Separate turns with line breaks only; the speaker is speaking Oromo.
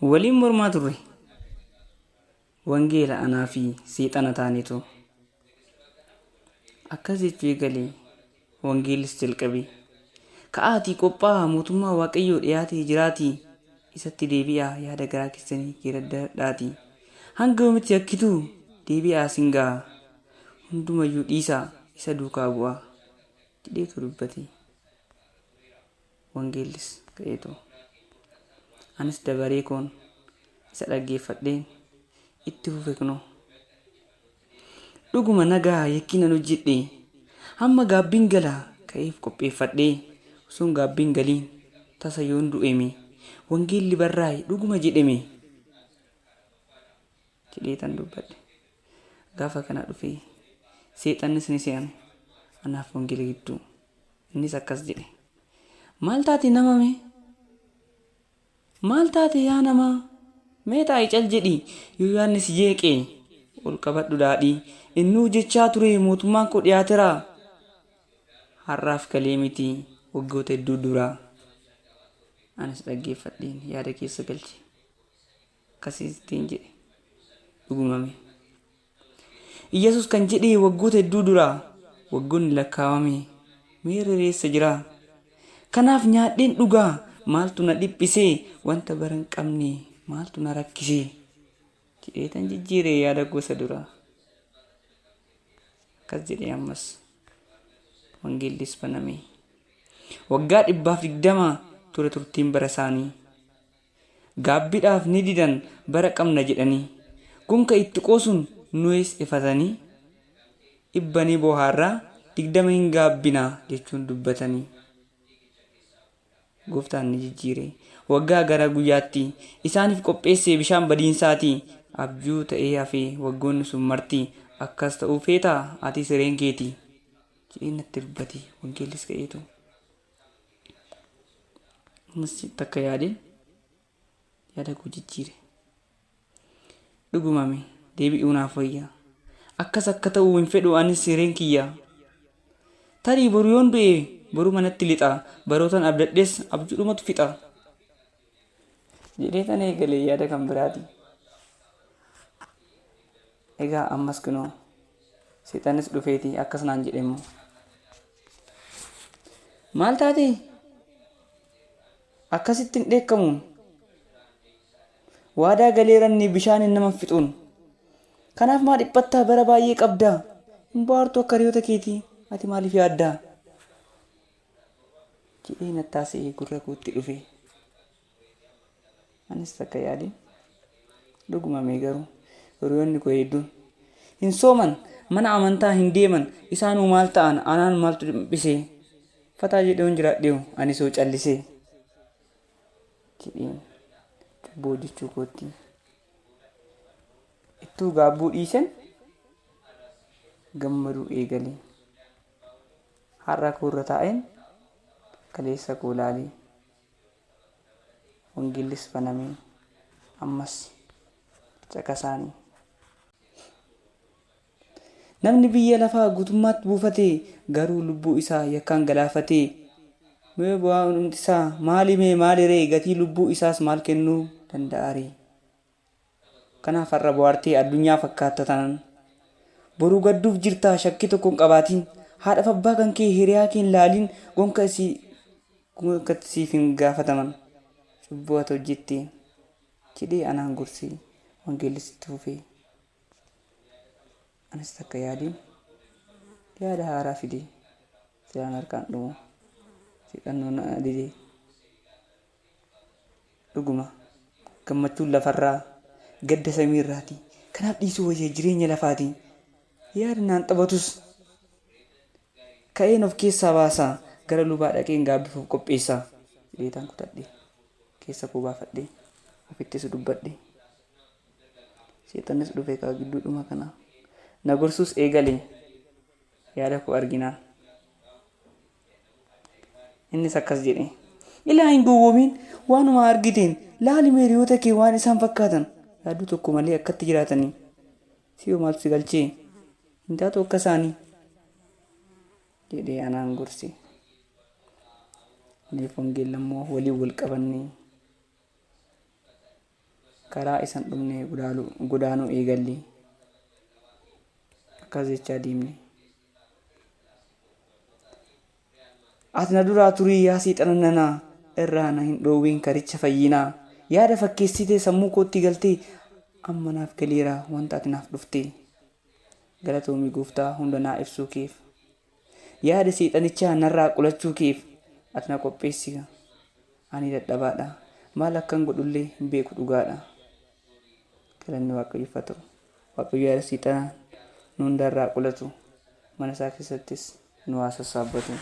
Waliin mormaa turre. Wangeela anaa fi seexana taanetu. Akkas jechuu eegale wangeellis jalqabe. Ka'aatii qophaa'aa mootummaa Waaqayyoo dhiyaatee jiraatii isatti deebi'aa yaada garaa keessanii geeddaradhaatii. Hanga yoomitti yakkituu deebi'aa sin ga'a. Hundumayyuu dhiisaa isa duukaa bu'aa jedheetu dubbate. Wangeellis ka'eetu. Anis dabaree koon isa dhaggeeffadheen itti fufe kunoo. Dhuguma nagaa yakkinan hojjedhe hamma gaabbiin gala ka'eef qopheeffadhee osoon gaabbiin galiin tasa yoon du'eme wangeelli barraa'e dhuguma jedheme jedheetan dubbadhe. Gaafa kana dhufee seexannis ni se'ame anaaf wangeela gidduu. Innis akkas jedhe. Maal taate namame? Maal taate yaa namaa? Mee taa'i cal jedhi yoo yaadni si jeeqe ol qabadhu daadhii. Innuu jechaa ture mootummaan koo dhiyaatera. Har'aaf galee miti waggoota hedduu dura. Anis dhaggeeffadheen yaada keessa galche. Akkasittiin jedhe dhugumame. Iyyasuus kan jedhe waggoota hedduu dura waggoonni lakkaawame meerre reessa jira. Kanaaf nyaadheen dhugaa maaltu na dhiphisee wanta bara hin qabne maaltu na rakkisee jedheetan jijjiire yaada gosa duraa. Akkas jedhee ammas wangeellis baname. Waggaa 120 ture turtiin bara isaanii. Gaabbidhaaf ni didan bara qabna jedhanii. Gonka itti qoosuun nuyis ifatanii. Dhibba ni bohaarraa 20 hin gaabbina jechuun dubbatanii. Gooftaan ni jijjiire. Waggaa gara guyyaatti isaaniif qopheesse bishaan badiinsaati. Abjuu ta'ee hafe waggoonni sun marti akkas ta'uu feetaa ati sireen keeti. Jedhee natti dubbate wangeellis ka'eetu. Ammas takka yaadeen yaada koo jijjiire. Dhugumame deebi'uu naaf wayya. Akkas akka ta'u hin fedhu anis hireen kiyya. Tarii boru yoon du'e boru manatti lixa barootan abdadhes abjuudhumatu fixa. Jedhee tan eegale yaada kan biraati. Egaa ammas kunoo seexannis dhufeeti akkas naan jedhe immoo. Maal taate? Akkasitti hin dheekkamuun. Waadaa galeeranni bishaaniin nama fixuun. Kanaaf maa dhiphattaa bara baay'ee qabdaa? Hin bohaartu akka hiriyoota keetii ati maaliif yaaddaa? Jedhee nattaasee gurra kootti dhufe. Anis takka yaadeen dhuguma mee garuu hiriyoonni koo hedduun hin sooman mana amantaa hin deeman isaanuu maal ta'an anaan maaltu dhiphisee fataa jedhee jiraadheewu anis hoo callisee jedheen cubbuu hojjechuu kootti ittuu gaabbuu dhiisen gammaduu eegale har'a koorra taa'een kaleessa koo laalee Wangeellis banamee ammas caqasaanii. Namni biyya lafaa guutummaatti buufate garuu lubbuu isaa yakkaan galaafate mee bu'aan isaa maali mee maali ree gatii lubbuu isaas maal kennuu danda'a ree? Kanaaf har'a bohaartee addunyaa fakkaatta tanan boruu gadduuf jirtaa shakkii tokko hin qabaatiin haadhaaf abbaa kan kee hiriyaa kee hin laaliin gonka isii gonka siif hin gaafataman cubbuu ati hojjette jedhee anaan gorsee wangeellis itti fufee anis takka yaadeen yaada haaraa fidee silaan harkaan dhumu seexannoo na didee. Dhuguma, gammachuun lafarraa gadda samiirraati. Kanaaf dhiisuu wayya jireenya lafaati. Yaada naan taphatus ka'een of keessaa baasa. Gara lubaa dhaqeen gaabbiif of qopheessa. Jedheetaan kutadhe. Keessa koo baafadhe. Ofittis dubbadhe. Seexannis dhufe kaa gidduudhuma kana. Na gorsuus eegale. Yaada koo arginaan. Innis akkas jedhe. Ilaa hin gowwoomin waanuma argiteen laali mee hiriyoota kee waan isaan fakkaatan yaaddoo tokko malee akkatti jiraatanii. Si'oo maaltu si galchee hin taatu akka isaanii jedhee anaan gorse. Aniif wangeelli ammoo waliin wal qabannee. Karaa isa hin dhumne godaanuu eegalle. Akkas jechaa deemne. Ati na duraa turii yaa seexana nana irraa na hin dhoowwiin karicha fayyinaa. Yaada fakkeessitee sammuu kootti galtee amma naaf galeera wanta ati naaf dhuftee. Galatoomi gooftaa hunda naa ibsuu keef. Yaada seexanichaa narraa qolachuu keef ati na qopheessi ani dadhabaadha. Maal akkan godhullee hin beeku dhugaadha. Galanni Waaqayyoof haa ta'u. Waaqayyo yaada seexanaa nu hundarraa qolatu mana isaa keessattis nu haa sassaabbatu.